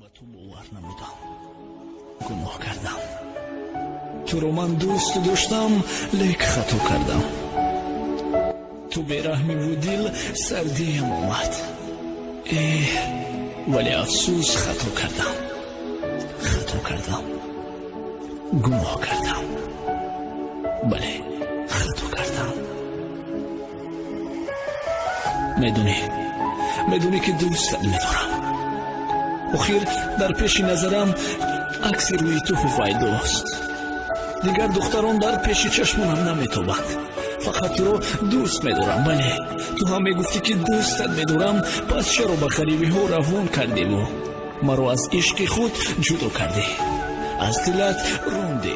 Ба ту бовар намудам, гуноҳ кардам. Туро ман дӯст доштам, лек хато кардам. Ту бераҳмиву дил сардиям омад. Эҳ, вале афсӯс, хато кардам, хато кардам, гуноҳ кардам, бале, хато кардам. Медонӣ, медонӣ, ки дӯстат медорам. Охир дар пеши назарам акси рӯи ту ҳувайдост. Дигар духтарон дар пеши чашмонам наметобанд. Фақат туро дӯст медорам. Бале, ту ҳам мегуфтӣ, ки дӯстат медорам. Пас чаро ба ғарибиҳо равон кардеву маро аз ишқи худ ҷудо кардӣ, аз дилат рондӣ?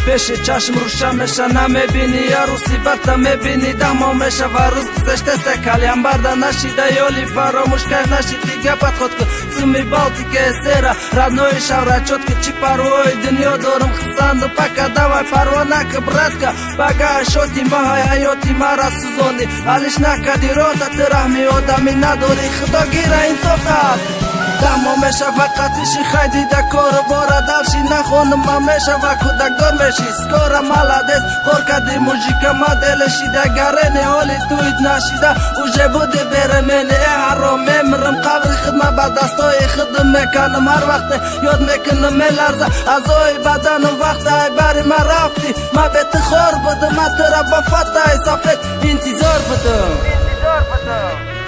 Пеши чашм рӯшан меша, намебини, я рӯси барта мебини, 10 моҳ мешава. Рӯз гузаштаста, кальян барда нашида, ёли фаромӯш кар нашид. Дига подход ку суми Балтика сера родной шавра чётко. Чӣ парвои дунё дорум, хисанду пока, давай, парво нака, братка. Бага шоти маҳай ҳаёти мара сӯзонӣ, алиш накади рота, ту раҳми одамӣ надорӣ. Худо гира инсофат. 10 моҳ мешава қатиши хай дида, кору бора далши нахонума мешава, кӯдакдор меши скоро. Молодец, хор кади мужика, модели шида, гарени ҳоли туит нашида, уже буди беремени. Э, ҳаром, мемирам, қабри хидма ба дастои худм меканам. Ҳар вақте ёд мекунам, меларза аъзои баданам. Вақте ай бари ма рафтӣ, ма бе ту хор будам. Ма тура бо фатаи сафед интизор будам.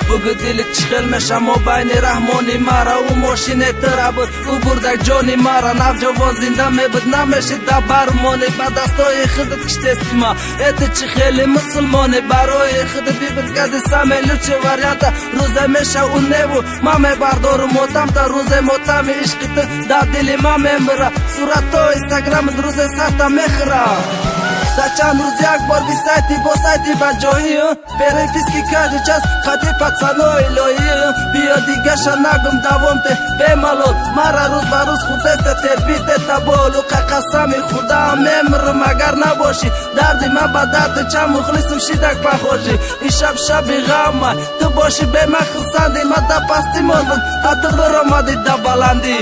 Бугӯ, дили чӣ хел меша мобайни раҳмони мара? Ӯ мошине тура буд, ӯ бурдак ҷони мара. Навҷавон зинда мебуд, намешид да бармони. Ба дастои худат киштестима, это чӣ хеле мусулмоне? Барои худат выбор кади самый лучший варианта. Рӯзе меша ӯ неву ма мебардорум мотамта, рӯзе мотами ишқи ту дар дили ма мемира. Сурато инстаграмат рӯзе сарта мехӯра. Да чанд рӯз як бор бисайти бо сайти ба ҷоӣ переписки каждый час хати пацанои лоӣ. Биё, дигаша нагум, давом те бемалол. Мара рӯз ба рӯз худеста терпите таболу. Қасами худам, мемирам, агар набошӣ. Дарди ман ба дарди чанд мухлисм шидак похожи. Ишаб шаби ғама, ту бошӣ бема хурсандӣ. Ма да пастӣ мондам, та ту биромадӣ да баландӣ.